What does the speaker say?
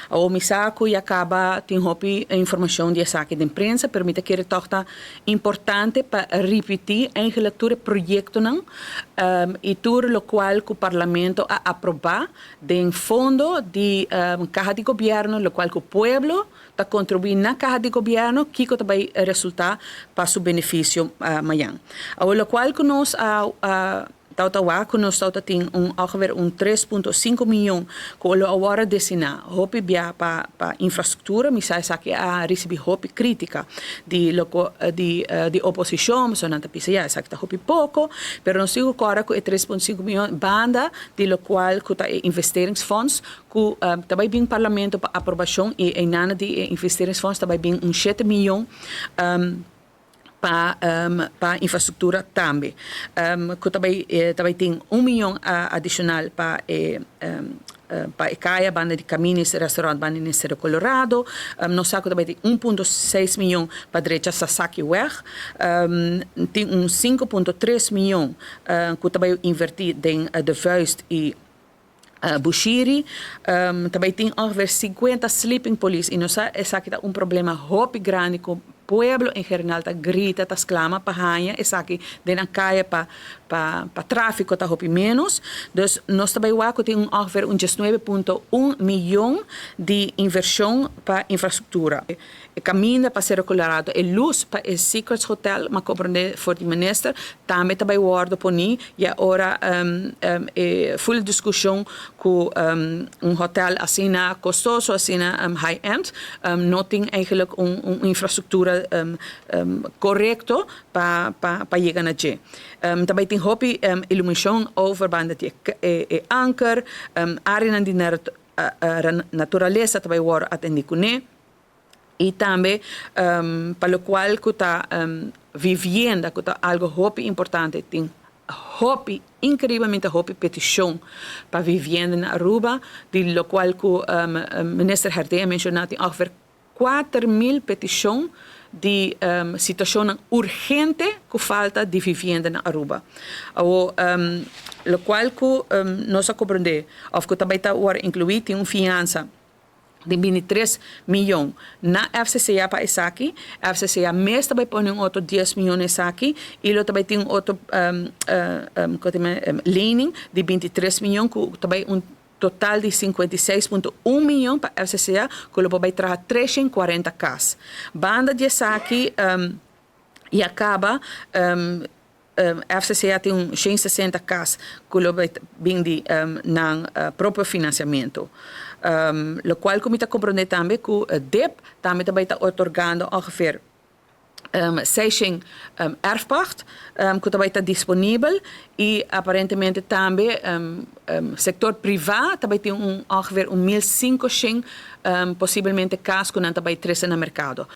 O mi sa cu ya caba tin hopi informacion di esaki den prensa, pero mi ta kere toch ta importante pa ripiti eigenlijk tur e proyectonan y tur locual cu Parlamento a aproba den fondo di caha di gobierno, locual cu pueblo ta contribui na caha di gobierno, kico ta bay resulta pa su beneficio mañan. Awor, locual cu nos a tawata wak cu nos tawata tin un ongeveer un 3.5 miyon cu lo awor a destina hopi bia pa infrastructura. Mi sa esaki a ricibi hopi critica di oposicion, so nan ta bisa, ja, esaki ta hopi poco, pero nos sigo cora cu e 3.5 miyon banda di locual cu ta e investeringsfonds cu ta bay bin Parlamento pa aprobacion y eynan di e investeringsfonds ta bay bin un 7 miyon pa infrastructura tambe. Cu tambe tin 1 miyon adicional pa e caya banda di Caminis Restaurant banda di Cerro Colorado. Nos sa cu tambe tin 1.6 miyon pa drecha Sasaki Weg. Tin un 5.3 miyon cu tambe inverti den De Vuist y Bushiri. Tambe tin ongeveer 50 sleeping police y nos sa esaki ta un problema hopi grandi cu pueblo en general ta grita, ta sclama pa haya esaki den caya pa trafico ta hopi menos. Dus nos tambe wak tin ongeveer un 19.1 miyon di inversion pa infrastructura. E caminda pa Cerro Colorado e luz pa e Secrets Hotel, m'a comprende for di minister, tambe tambe wordo poni y awor e full discusion cu un hotel asina costoso, asina high-end, no tin eigenlijk un infrastructura correcto pa yega na dje. Tambe tin hopi iluminacion over banda di e anker, area di naturalesa tambe wordo atendi cune. Y tambe pa locual cu ta vivienda, cu ta algo hopi importante, tin hopi, increiblemente hopi peticion pa vivienda na Aruba, di locual cu minister Herdé a menciona, tin ongeveer 4 mil peticion di situacion urgente cu falta di vivienda na Aruba. O, locual cu nos a comprende, of cu tambe ta inclui, tin un fiansa di 23 miyon na FCCA pa esaki. FCCA mes tambe pone un otro 10 miyon esaki y lo tambe tin otro lening di 23 miyon, cu tambe un total di 56.1 miyon pa FCCA, cu lo bay traha 340 cas. Banda di esaki y a caba FCCA tin un 160 cas cu lo bay bin di nan propio financiamento. Locual cu mi ta comprende tambe cu DIP tambe tambe ta otorgando ongeveer 600 erfpacht cu tambe ta disponibel y aparentemente tambe sector priva tambe tin ongeveer un 1500 posiblemente cas cu nan tambe trece na mercado.